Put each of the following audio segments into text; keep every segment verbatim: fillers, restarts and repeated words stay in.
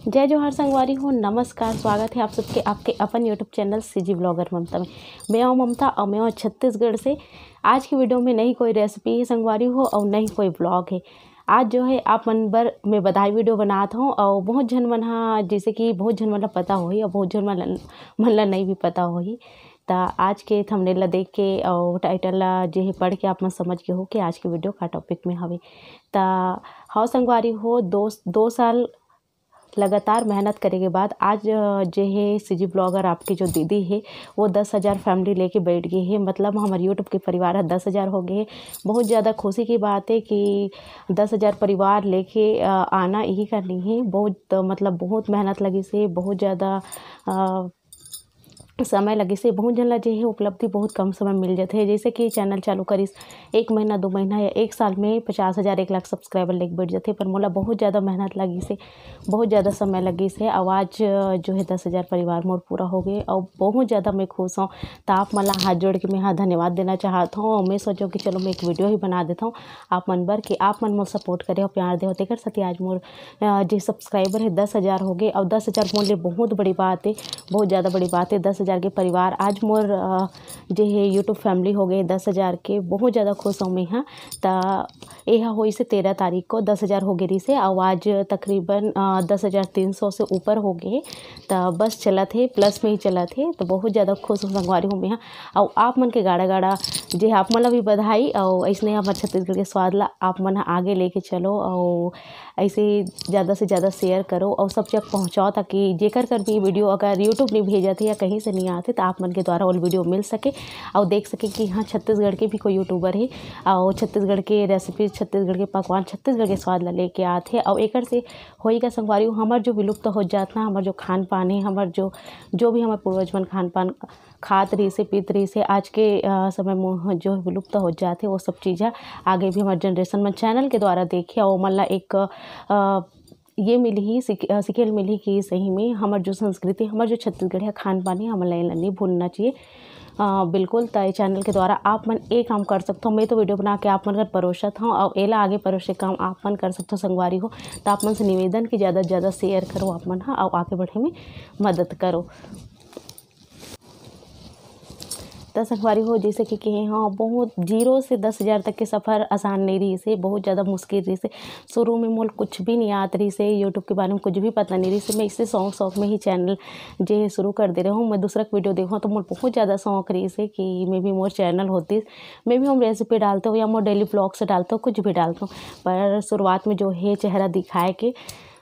जय जोहार संगवारी हो, नमस्कार, स्वागत है आप सबके आपके अपन YouTube चैनल सीजी ब्लॉगर ममता में। मैं हूं ममता और मैं हूं छत्तीसगढ़ से। आज की वीडियो में नई कोई रेसिपी है संगवारी हो और नई कोई ब्लॉग है। आज जो है आप मन बर मैं बधाई वीडियो बनात हूँ और बहुत झन मन हा, जैसे कि बहुत झन मन ला पता होही और बहुत झन मन ला, मन ला नहीं भी पता होही। त आज के थंबनेल ला देख के और टाइटल ला जे है पढ़ के आप मन समझ के हो कि आज के वीडियो का टॉपिक में हवे। त हाँ संगवारी हो, दो दो साल लगातार मेहनत करे के बाद आज, अ, जे हे सीजी ब्लॉगर आपके जो दीदी हे, वो दस हज़ार फैमिली लेके बैठ गए हे। मतलब हमर YouTube के परिवार ह दस हज़ार हो गए हे। बहुत ज़्यादा खुशी की बात है कि दस हज़ार परिवार लेके, अ, आना यही का नहीं है। बहुत, अ, मतलब बहुत मेहनत लगी से, बहुत ज़्यादा, अ, समय लगिस हे। बहुत झन ला जे हे उपलब्धि बहुत कम समय में मिल जाथे। जैसे कि चैनल चालू करिस, एक महीना, दो महीना या एक साल में पचास हज़ार, एक लाख सब्सक्राइबर लेके बैठ जाथे, पर मोला बहुत ज़्यादा मेहनत लगिस हे, बहुत ज़्यादा समय लगिस हे। अउ आज जो हे दस हज़ार परिवार मोर पूरा हो गए अउ बहुत ज़्यादा मैं खुश हूँ। त आप मन ला हाथ जोड़ के मैं हा धन्यवाद देना चाहत हूँ। अउ मैं सोचो कि चलो मैं एक वीडियो ही बना देता हूँ, आप मन बर कि आप मन मोर सपोर्ट करे हो, प्यार दे हो, तेकर सेती आज मोर अ, जे सब्सक्राइबर हे दस हज़ार हो गए। अउ दस हज़ार मोर लिए बहुत बड़ी बात है, बहुत ज़्यादा बड़ी बात है। दस हज़ार के परिवार आज मोर, अ, जे हे YouTube फैमिली हो गए दस हज़ार के, बहुत ज़्यादा खुश हूँ मैं हा। त एहा होइस हे तेरह तारीख को, दस हज़ार हो गए रहिस हे, अउ आज तकरीबन, अ, दस हज़ार तीन सौ से ऊपर हो गए हे। त बस चलत हे, प्लस में ही चलत हे। त बहुत ज़्यादा खुश हूँ संगवारी हूँ मैं हा। अउ आप मन के गाड़ा गाड़ा जे हे आप मन ला भी बधाई। अउ ऐसने हमर छत्तीसगढ़ के स्वाद ला आप मन हा आगे लेके चलो, अउ ऐसे ज़्यादा से ज़्यादा शेयर करो अउ सब जग पहुँचाओ, ताकि जेकर कर भी वीडियो अगर YouTube नहीं भेजत हे या कहीं से नहीं आते, तो आप मन के द्वारा वो वीडियो मिल सके अउ देख सके कि हाँ, छत्तीसगढ़ के भी कोई यूट्यूबर हे अउ छत्तीसगढ़ के रेसिपी, छत्तीसगढ़ के पकवान, छत्तीसगढ़ के स्वाद ला लेके आत हे। अउ एकर से होई का संगवारी हो, हमर जो विलुप्त हो जात ना, हमर जो खान पान हे, हमर जो, जो भी हमर पूर्वज मन खान पान खात रहिस हे, पीत रहिस हे, आज के, अ, समय में जो विलुप्त हो जात हे, वो सब चीज़ ह आगे भी हमर जनरेशन मन चैनल के द्वारा देखे अउ ओमन ला एक, अ, ये मिलही, सीख-, अ, सीखे ल मिलही कि सही में हमर जो संस्कृति, हमर जो छत्तीसगढ़िया खान पान हे, हमन ला एला नहीं भूलना चाहिए। अ, बिल्कुल, त ये चैनल के द्वारा आप मन ए काम कर सकथो। मैं तो वीडियो बना के आप मन कर परोसत हूँ, अउ एला आगे परोसे काम आप मन कर सकथो संगवारी हो। त आप मन से निवेदन कि ज़्यादा से ज़्यादा शेयर करो आप मन ह, अउ आगे बढ़े में मदद करो। त संगवारी हो, जैसे कि कहे, हाँ, बहुत जीरो से दस हज़ार तक के सफ़र आसान नहीं रहिस हे, बहुत ज़्यादा मुश्किल रहिस हे। शुरू में मोल कुछ भी नहीं आत रहिस हे, YouTube के बारे में कुछ भी पता नहीं रहिस हे। मैं इसे शौक, शौक में ही चैनल जे हे शुरू कर दे रहे हूँ। मैं दूसरा वीडियो देखूँ तो मोल बहुत ज़्यादा शौक रहिस हे कि मैं भी मोर चैनल होती, मैं भी हम रेसिपी डालते हो या मोर डेली ब्लॉग्स डालते हो, कुछ भी डालते हो। पर शुरुआत में जो है चेहरा दिखाए के,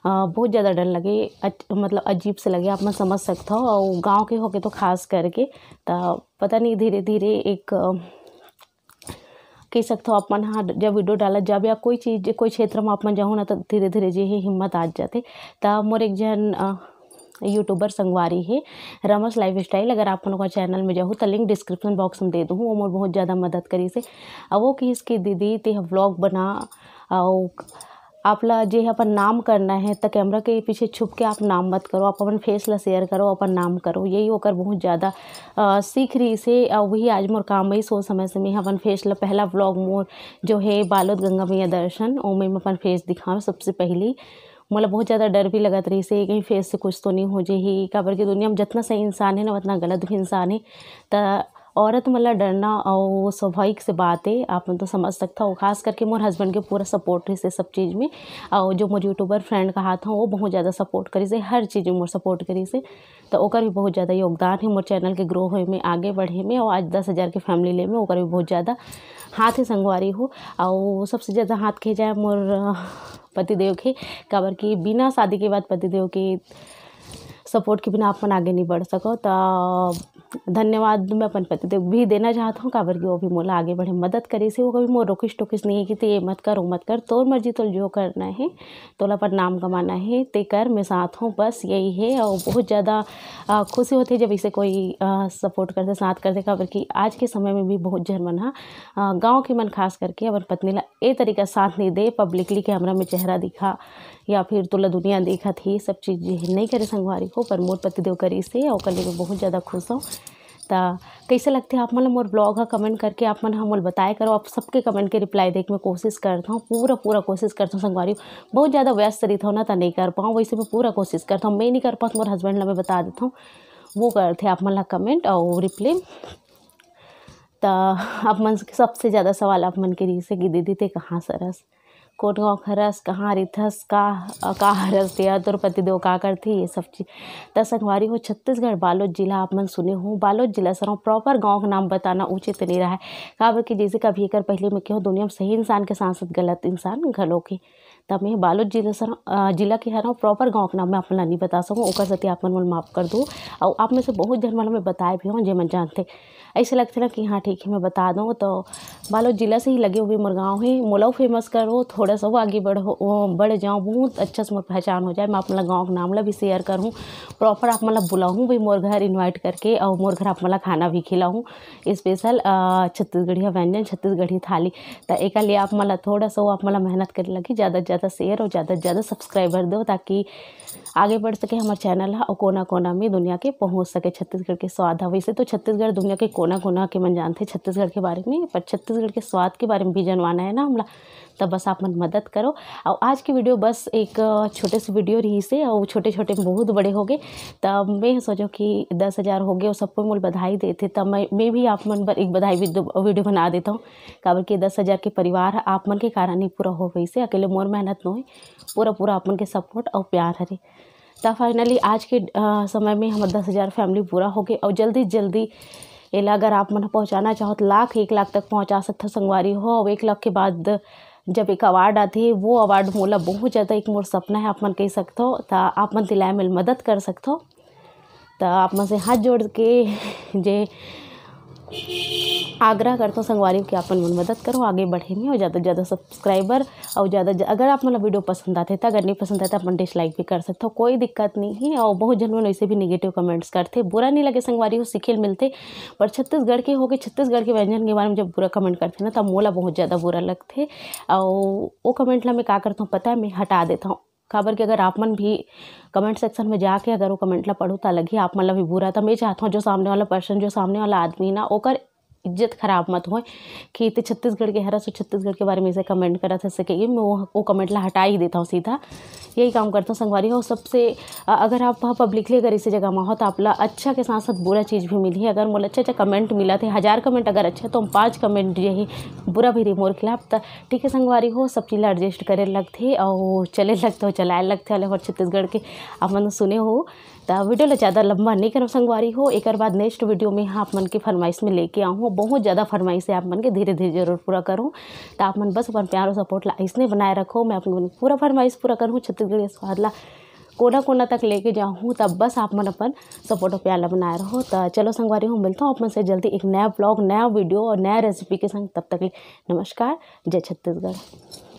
अ, बहुत ज़्यादा डर लगे, अच-, मतलब अजीब से लगे, आप मन समझ सकते हो। और गाँव के होके तो खास करके, त पता नहीं धीरे धीरे एक, अ, कह सकते हो आप मन, हाँ, जब वीडियो डाला जब या कोई चीज़, कोई क्षेत्र में आप मन जाहू ना, तो धीरे धीरे जे है हिम्मत आ जाते। त मोर एक जन, अ, यूट्यूबर संगवारी है रमस लाइफस्टाइल, अगर आप मन ओकर चैनल में जाहू तो लिंक डिस्क्रिप्शन बॉक्स में दे दूँ, वो मोर बहुत ज़्यादा मदद करिस हे। अब वो कहिस कि दीदी ते व्लॉग बना, अउ आप ला जे है अपन नाम करना है, त कैमरा के पीछे छुप के आप नाम मत करो, आप अपन फेस ला शेयर करो, अपन नाम करो। यही ओकर बहुत ज़्यादा, अ, सीख रहिस हे। अउ वही आज मोर काम आइस। ओ समय से मैं अपन फेस ला, पहला व्लॉग मोर जो है बालोद गंगा मैया दर्शन, ओमे मैं अपन फेस दिखाऊँ सबसे पहली। मोला बहुत ज़्यादा डर भी लगत रहिस हे, कहीं फेस से कुछ तो नहीं हो जाही, काबर कि दुनिया में जितना सही इंसान है ना, उतना गलत भी इंसान है। त औरत मन ला डरना अउ स्वाभाविक से बात हे, आप मन तो समझ सकथव। खास करके मोर हस्बैंड के पूरा सपोर्ट रहिस हे सब चीज़ में, अउ जो मोर यूट्यूबर फ्रेंड कहात हव, वो बहुत ज़्यादा सपोर्ट करिस हे, हर चीज़ में मोर सपोर्ट करिस हे। त ओकर भी बहुत ज़्यादा योगदान हे मोर चैनल के ग्रो होए में, आगे बढ़े में, अउ आज दस हज़ार के फैमिली ले में ओकर भी बहुत ज़्यादा हाथ हे संगवारी हो। अउ सबसे ज़्यादा हाथ के जाए मोर, अ, पतिदेव के, काबर कि बिना शादी के बाद पतिदेव के सपोर्ट के बिना आप मन आगे नहीं बढ़ सको। त धन्यवाद मैं अपन पतिदेव भी देना चाहत हूँ, काबर कि वो भी मोला आगे बढ़े मदद करिस हे। वो कभी मोर रोकिस टोकिस नहीं है कि ते ये मत कर, वो मत कर, तोर मर्जी, तोला जो करना है, तोला अपन नाम कमाना है, ते कर, मैं साथ हूँ, बस यही है। और बहुत ज़्यादा, अ, खुशी होती है जब इसे कोई, अ, सपोर्ट करते, साथ करते, काबर कि आज के समय में भी बहुत झन मन हा, अ, गाँव के मन खास करके अपन पत्नी ला ए तरीका साथ नहीं दे, पब्लिकली कैमरा में चेहरा दिखा या फिर तोला दुनिया देखत ही, सब चीज़ ये नहीं करे संगवारी हो, पर मोर पतिदेव करिस हे, ओकर लिए मैं बहुत ज़्यादा खुश हूँ। त कइसे लगथे आप मन ल मोर vlog ह, comment करके आप मन ह मोला बताए करो। आप सबके comment के reply देख मैं कोशिश करत हूँ, पूरा पूरा कोशिश करत हूँ संगवारी। बहुत ज़्यादा व्यस्त रहिथौं ना, त नहीं कर पाऊँ, वैसे मैं पूरा कोशिश करत हूँ। मैं नहीं कर पात, मोर husband ला मैं बता देत हूँ, वो करथे आप मन ला comment और reply। त आप मन सबसे ज़्यादा सवाल आप मन के रहिसे कि दीदी ते कहाँ सरस, कोन गाँव के हरस, कहाँ रहिथस, का, का हरस ते, तोर पति देव का करथे, ये सब चीज़। त संगवारी हो, छत्तीसगढ़ बालोद जिला आप मन सुने हो, बालोद जिला सरव proper गाँव के नाम बताना उचित नहीं रहा है, काबर कि जैसे कभी एकर पहले मैं कहूँ, दुनिया में सही इंसान के साथ साथ गलत इंसान घलो के। त मैं बालोद जिला सरव, अ, जिला के हरव, proper गाँव के नाम मैं आप मन ला नहीं बता सकूँ, ओकर सेती आप मन मोला माफ कर दो। और आप में से बहुत झन मन मैं बताए भी हूँ, जे मन जानथे। ऐसे लगथे ना कि हाँ ठीक है, मैं बता दूँ, तो बालोद जिला से ही लगे हुए मोर गाँव है। मोला famous करो, थोड़ा सा वो आगे बढ़ो, वो बढ़ जाओ, बहुत अच्छा से मोर पहचान हो जाए। मैं आप मन ला गाँव के नाम ला भी share करूँ, proper आप मन ला बुलाऊँ भी मोर घर invite करके, और मोर घर आप मन ला खाना भी खिलाऊँ special, अ, छत्तीसगढ़िया व्यंजन, छत्तीसगढ़ी थाली। त एकर लिए आप मन ला थोड़ा सा वो आप मन ला मेहनत करे लगी, ज़्यादा से ज़्यादा share और ज़्यादा से ज़्यादा subscriber दो, ताकि आगे बढ़ सके हमर channel ह, और कोना कोना में दुनिया के पहुँच सके छत्तीसगढ़ के स्वाद ह। वैसे तो छत्तीसगढ़ दुनिया के कोना कोना के मन जानथे छत्तीसगढ़ के बारे में, पर छत्तीसगढ़ के स्वाद के बारे में भी जानवाना है ना हमला, तब बस आप मन मदद करो। और आज की video बस एक छोटे से video रहिसे, और छोटे छोटे में बहुत बड़े हो गए। तब मैं सोचो कि दस हज़ार हो गए, और सबको मोल बधाई देथे, तब मैं, मैं भी आप मन बर एक बधाई video, video बना देता हूँ, काबर कि दस हज़ार के परिवार ह आप मन के कारण ही पूरा हो गइसे। अकेले मोर मेहनत नोहे, पूरा पूरा आप मन के support और प्यार हरे। त finally आज के, अ, समय में हमर दस हज़ार family पूरा हो गए, और जल्दी जल्दी एला अगर आप मन ह पहुँचाना चाहो, तो लाख, एक लाख तक पहुँचा सकथो संगवारी हो। और एक लाख के बाद जब एक award आथे, वो award मोला बहुत ज़्यादा एक मोर सपना है, आप मन कह सकथो, त आप मन तिलाय में मदद कर सकथो। त आप मन से हाथ जोड़ के जे आग्रह करथों संगवारी हो कि आप मन मदद करो आगे बढ़े में, और ज़्यादा से ज़्यादा subscriber, और ज़्यादा ज-, अगर आप मन ला video पसंद आथे त, अगर नहीं पसंद आथे त अपन dislike भी कर सकथो, कोई दिक्कत नहीं है। और बहुत झन मन वैसे भी negative comments करथे, बुरा नहीं लगे संगवारी हो, सीखे ल मिलथे। पर छत्तीसगढ़ के होके छत्तीसगढ़ के व्यंजन के बारे में जब बुरा comment करथे ना, तब मोला बहुत ज़्यादा बुरा लगथे। और वो comment ला मैं का करथौं पता है, मैं हटा देथौं। काबर कि अगर आप मन भी comment section में जाके अगर वो comment ला पढ़ो, त लगही आप मन ला भी बुरा। त मैं चाहत हूँ जो सामने वाला person, जो सामने वाला आदमी ना, ओकर इज्जत खराब मत होए कि ते छत्तीसगढ़ के हरस, छत्तीसगढ़ के बारे में ऐसे comment करत है, ऐसे कहिए, मैं वो, वो comment ला हटा ही देता हूँ सीधा। यही काम करता हूँ संगवारी हो। सबसे, अ, अगर आप publicly अगर इसी जगह में हो, तो आप ला अच्छा के साथ साथ बुरा चीज़ भी मिली है। अगर मोला अच्छा अच्छा comment मिला थे, हज़ार comment अगर अच्छा, तो हम पाँच comment यही बुरा भी रही मोर खिलाफ। त ठीक है संगवारी हो, सब चीज़ ला adjust करे लगथे और चले लगथे, चलाए लगथे, वाले हर छत्तीसगढ़ के आप मन सुने हो। त video ला ज़्यादा लंबा नहीं करब संगवारी हो, एकर बाद next video में आप मन के फरमाइश में लेके आहूँ। बहुत ज़्यादा फरमाइश है आप मन के, धीरे धीरे जरूर पूरा करूँ। त आप मन बस अपन प्यार और support ला अइसने बनाए रखो, मैं अपन पूरा फरमाइश पूरा करूँ। छत्तीसगढ़ के स्वाद ला कोना कोना तक लेके जाहूँ, तब बस आप मन अपन support और प्यार ला बनाए रहो। त चलो संगवारी हो, मिलता हूँ आप मन से जल्दी एक नया vlog, नया video और नया recipe के संग। तब तक ले नमस्कार, जय छत्तीसगढ़।